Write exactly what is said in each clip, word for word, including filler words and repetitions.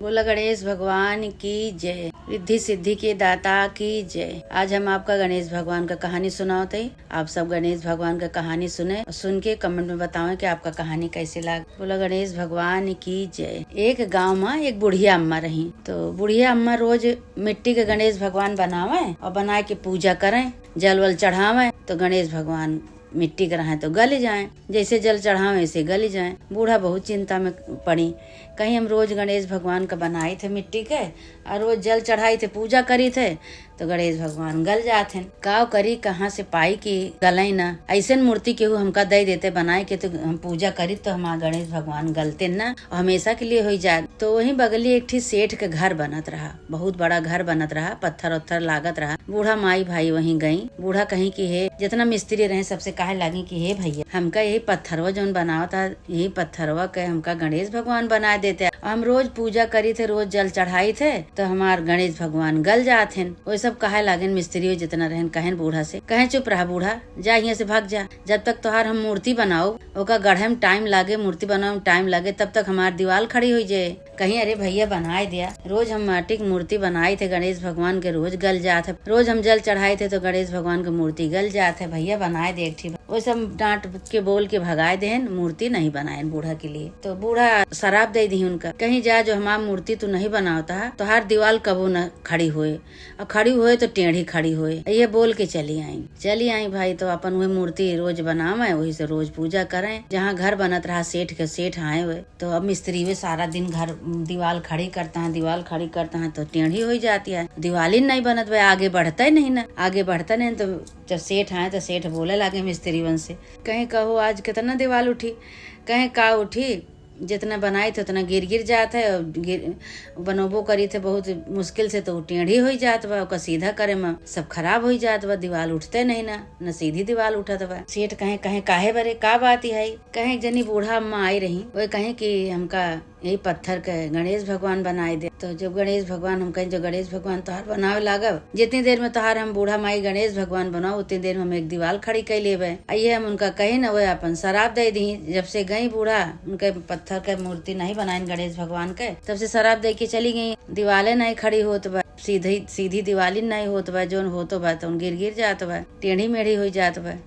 बोला गणेश भगवान की जय, रिद्धि सिद्धि के दाता की जय। आज हम आपका गणेश भगवान का कहानी सुनावत हई। आप सब गणेश भगवान का कहानी सुने और सुन के comment में बतावें कि आपका कहानी कैसे लाग। बोला गणेश भगवान की जय। एक गाँव मा एक बुढ़िया अम्मा रही। तो बुढ़िया अम्मा रोज मिट्टी के गणेश भगवान बनावे और बनाए के पूजा करें, जल वल चढ़ावे तो गणेश भगवान मिट्टी के रहें तो गल जाएँ, जैसे जल चढ़ावें वैसे गल जाएँ। बूढ़ा बहुत चिंता में पड़ी, कहीं हम रोज गणेश भगवान का बनाइत है मिट्टी के और रोज जल चढ़ाइत है, पूजा करीत है, तो गणेश भगवान गल जात हैं। काव करी, कहाँ से पाई कि गलई ना? ऐसन मूर्ति केहू हमका दे देते बनाए के तो हम पूजा करीत तो हमार गणेश भगवान गलते ना और हमेशा के लिए होई जात। तो वहीं बगली एक ठी सेठ के घर बनत रहा, बहुत बड़ा घर बनत रहा, पत्थर उत्थर लागत रहा। बूढ़ा माई भाई वहीं गई। बूढ़ा कहीं कि हे, जितना मिस्त्री रहे सबसे कहे लागी कि हे भैया, हमका यही पत्थरवा जौन बनावत है, यही पत्थरवा के हमका गणेश भगवान बनाए देते। हम रोज पूजा करीत है, रोज जल चढ़ाइत है, तो हमार गणेश भगवान गल जात हैं। वो सब कहे लागेन मिस्त्री जितना रहन, कहेन बूढ़ा से, कहें चुप रहा बूढ़ा, जा हियाँ से भाग जा, जब तक तोहार हम मूर्ति बनाओ, ओका गढ़े में time लागे, मूर्ति बनावे में time लागे, तब तक हमार दीवाल खड़ी होई जाए। कहीं अरे भैया बनाए दिया, रोज हम माटी के मूर्ति बनाइत है गणेश भगवान के, रोज गल जात है, रोज हम जल चढ़ाइत है तो गणेश भगवान के मूर्ति गल जात है, भैया बनाए दे एक ठी। वो सब डांट के बोल के भगाए देहन, मूर्ति नहीं बनाएन बूढ़ा के लिए। तो बूढ़ा सराप दे दी उनका, कहीं जा जो हमार मूर्ति तू नहीं बनावता है, तोहार दीवाल कबो न खड़ी होए, और खड़ी होए तो टेढ़ी खड़ी होए। ये बोल के चली आई, चली आई भाई। तो अपन वही मूर्ति रोज बनावे, वही से रोज पूजा करें। जहाँ घर बनत रहा सेठ के, सेठ आए हुए तो अब मिस्त्री वे सारा दिन घर, दीवाल खड़ी करता है, दीवाल खड़ी करता है तो टेढ़ी हो जाती है, दीवाली नहीं बनत बा, आगे बढ़ते नहीं ना, आगे बढ़ते नहीं। तो जब सेठ आए तो सेठ बोले लागे मिस्त्रीवन से, कहें कहो आज कितना दीवाल उठी? कहें का उठी, जितना बनाइत है उतना गिर गिर जात है और गिर, बनोबो करीत है बहुत मुश्किल से तो उ टेढ़ी हो जात बा, ओका सीधा करे में सब खराब हो जात बा, दीवाल उठते नहीं ना, न सीधी दीवाल उठत बा। सेठ कहें, कहें काहे बरे, का बात है? कहें एक जनी बूढ़ा अम्मा आई रही, वो कहें कि हमका यही पत्थर के गणेश भगवान बनाए दे। तो जब गणेश भगवान, हम कहें जो गणेश भगवान तोहार बनावे लागब, जितनी देर में तोहार हम बूढ़ा माई गणेश भगवान बनाओ, उतनी देर में हम एक दीवाल खड़ी कर लेबे। आ ये हम उनका कहे न, वो अपन सराप दे दी। जब से गई बूढ़ा, उनके पत्थर के मूर्ति नहीं बनाइन गणेश भगवान के, तब से सराप दे के चली गई। दीवाले नहीं खड़ी होत बा, सीधी सीधी दीवाली नहीं होत बा, जौन होत बा तौन गिर गिर जात बा, टेढ़ी मेढ़ी हो जात बा।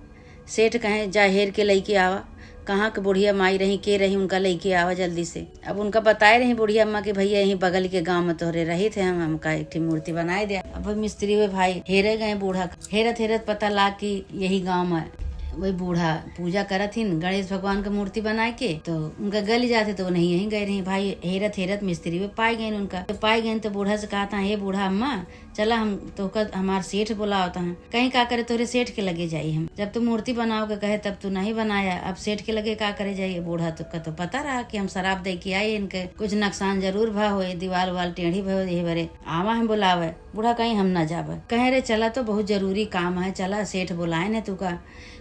सेठ कहें जा हेर के लइके आवा, कहाँ के बुढ़िया माई रही, के रही, उनका लइके आवा जल्दी से। अब उनका बताए रही बुढ़िया अम्मा कि भैया यहीं बगल के गाँव में तोहरे रहित है, हम, हमका एक ठी मूर्ति बनाए दे। अब मिस्त्री वे भाई हेरे गए बूढ़ा, हेरत हेरत पता लाग कि यही गाँव में वही बूढ़ा पूजा करत हिन गणेश भगवान के मूर्ति बनाए के, तो उनका गल जाते तो वो नहीं यहीं गए रही। भाई हेरत हेरत मिस्त्री वे पाए गए उनका, तो पाए गए तो बूढ़ा से कहता है, हे बूढ़ा अम्मा, चला हम तोहका हमार सेठ बोलावत हैं। कहीं का करे तोहरे सेठ के लगे जाई हम। जब तू मूर्ति बनावे के कहे तब तू नहीं बनाया, अब सेठ के लगे का करे जाई? बूढ़ा तो का तो पता रहा कि हम सराप दे के आई, इनके कुछ नुकसान जरूर भा होए, दीवाल वाल टेढ़ी भा होए, यही बरे आवा हम बोलावे। बूढ़ा कहीं हम ना जावे। कहे रे चला तो बहुत जरूरी काम है, चला सेठ बोलाए ने तू का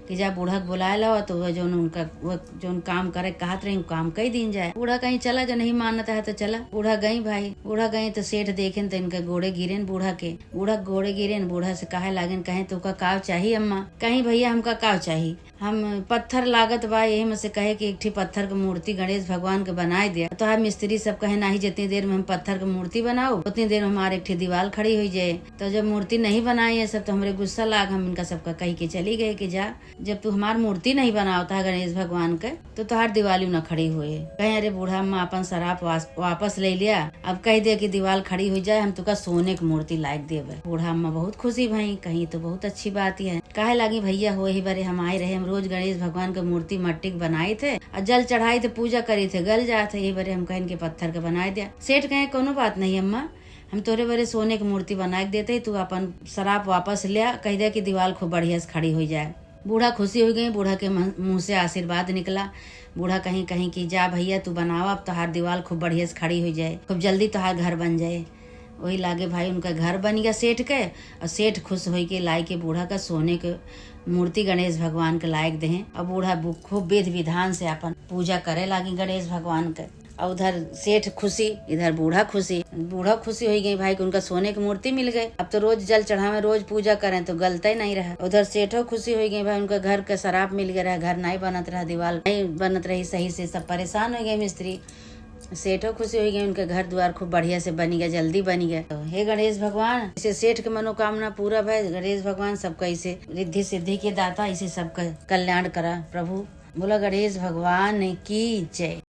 कि जा बूढ़ा के बोलाए लावा, तो वह जौन उनका, वह जौन काम करे कहत रही, उ काम कई दीन जाए। बूढ़ा कहीं चला, जो नहीं मानत है तो चला। बूढ़ा गई भाई, बूढ़ा गई तो सेठ देखेन तो इनके गोड़े गिरेन बूढ़ा के। बूढ़ा के गोड़े गिरेन, बूढ़ा से कहे लागेन, कहें तोहका काव चाही अम्मा? कहीं भैया हमका काव चाही, हम पत्थर लागत बा, यही में से कहे कि एक ठी पत्थर के मूर्ति गणेश भगवान के बनाए दे। तो हम मिस्त्री सब कहे नाही, जितनी देर में हम पत्थर के मूर्ति बनाओ उतनी देर में हमारे एक ठी दीवाल खड़ी हो जाए। तो जब मूर्ति नहीं बनाई है सब, तो हमरे गुस्सा लाग, हम इनका सबका कह के चली गए कि जा, जब तू हमार मूर्ति नहीं बनावता है गणेश भगवान के, तो तोहार दिवाली न खड़ी होए। कहे, "अरे बूढ़ा अम्मा, अपन सराप वास-, वापस ले लिया, अब कह दे कि दीवाल खड़ी हो जाए, हम तुका सोने की मूर्ति लायक देबे।" बूढ़ा अम्मा बहुत खुशी भई, कहीं तो बहुत अच्छी बात ही है। कहे लागी, "भैया हो, यही बरे हम आए रहे, हम रोज गणेश भगवान के मूर्ति मट्टी के बनाए थे और जल चढ़ाए थे, पूजा करी थे, गल जाए थे, यही बरे हम कहन के पत्थर के बनाए दिया।" सेठ कहे, "कोनो बात नहीं अम्मा, हम तोरे बरे सोने की मूर्ति बनाए के देते, तू अपन सराप वापस लिया, कह दे कि दीवाल खूब बढ़िया से खड़ी हो जाए।" बूढ़ा खुशी हो गई, बूढ़ा के मन-, मुंह से आशीर्वाद निकला। बूढ़ा कहीं, कहीं कि जा भैया तू बनावा, अब तोहार दीवाल खूब बढ़िया से खड़ी हो जाए, खूब जल्दी तोहार घर बन जाए। वही लागे भाई उनका घर बन गया सेठ के, और सेठ खुश होई के लाई के बूढ़ा का सोने के मूर्ति गणेश भगवान के लायक देहें। और बूढ़ा बु-, खूब विध विधान से अपन पूजा करे लागी गणेश भगवान के। और उधर सेठ खुशी, इधर बूढ़ा खुशी। बूढ़ा खुशी हो गई भाई कि उनका सोने की मूर्ति मिल गई। अब तो रोज जल चढ़ावे, रोज पूजा करें तो गलते नहीं रहा। उधर सेठो खुशी हो गई भाई, उनका घर का सराप मिल गया रहा, घर नहीं बनत रहा, दीवाल नहीं बनत रही सही से, सब परेशान हो गए मिस्त्री। सेठो खुशी होइ गए, उनके घर द्वार खूब बढ़िया से बनी गए, जल्दी बनी गए। तो हे गणेश भगवान, इसे सेठ के मनोकामना पूरा भए। गणेश भगवान सबका इसे रिद्धि सिद्धि के दाता, इसे सबका कल्याण करा प्रभु। बोला गणेश भगवान की जय।